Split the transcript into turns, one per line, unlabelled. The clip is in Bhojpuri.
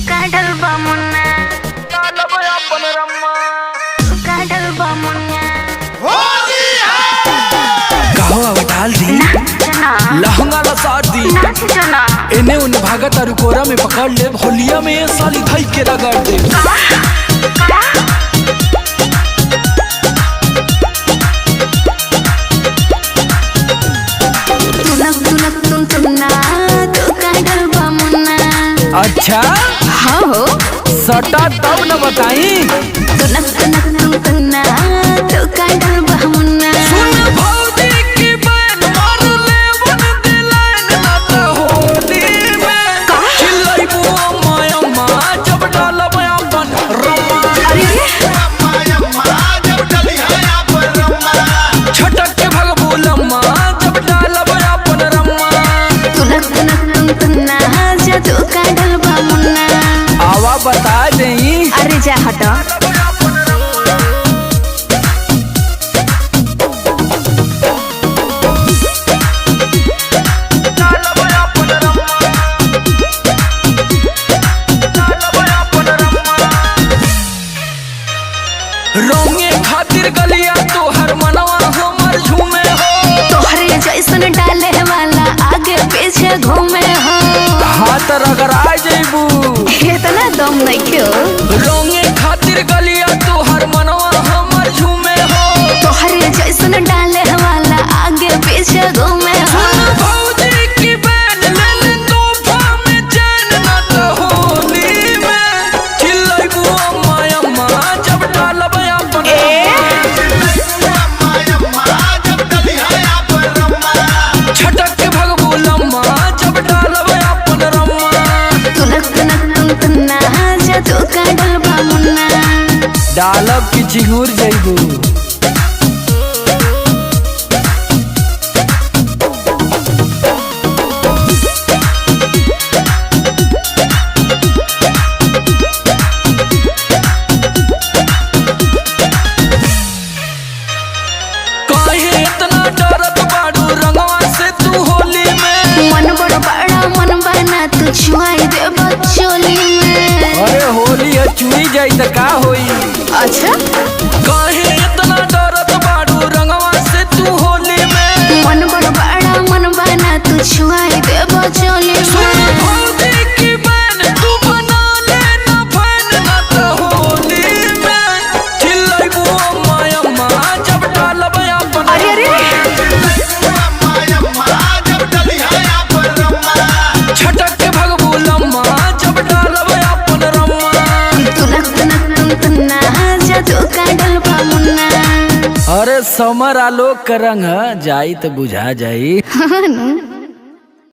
कहवा डाल दी लहंगा लसार दी एने उने भागत और कोरा में पकड़ ले होलिया में ये साली धई के रगड़ दे।
तुनक तुनक तुन तुन्ना तू का डलबा मुन्ना।
अच्छा
हाँ हो।
सटा तब न बताई।
तुनक तुनक तुन तुन्ना तू का डलबा मुन्ना।
सुन भौजी की बहन मार ले वन दिलाइन ना त होली में चिल्लाइबो माया माँ जब डालब अपन रमा।
अरे रे।
छटक के भगबू लम्मा जब डालब अपन रमा।
तुनक तुनक तुन तुन्ना जा तू का डलबा मुन्ना।
आवा बता देई।
अरे जा हट।
रोंगे खातिर गलिया तोहर मनवा हमर झूमे हो।
तोहरे जैसन डाले वाला आगे पीछे घूमे हो।
हाथ रगड़ा जइबू।
इतना दम नहीं हो।
रोंगे खातिर गलिया तोहर मनवा हमर झूमे हो।
तोहरे जैसन डाले वाला आगे पीछे घूमे हो।
सुन भौजी की बहन ले ले तोहफा में चैन ना त होली में चिल्लाइबू अम्मा अम्मा जब डालब अपन छटक के भगबू लम्मा जब डालब अपन रम्मा।
तुनक तुनक तुन तुन्ना जा तू का डलबा मुन्ना।
डालब की चिंगूर जइबू। काहे इतना डरत बाड़ू रंगवा से तू होली में।
मन बड़ बड़ा मन बना तू छुआई दे बचोली में।
अरे होली है चुई जाई त का होई।
अच्छा।
काहे इतना डरत बाड़ू रंगवा से तू होली में।
मन बड़ बड़ा मन बना तू छुआई दे बचोली
सुन
में।
भौजी की बहन तू बना लेना फैन ना त होली में चिल्लाइबू अम्मा अम्मा जब डालब अपन।
अरे अरे।
छटक के भगबू लम्मा जब डालब अपन रम्मा।
तुनक तुनक तुन तुन्ना जा तू का डलबा मुन्ना।
अरे समर आलोक का रंग जाई त बुझा जाई।
हाँ नु।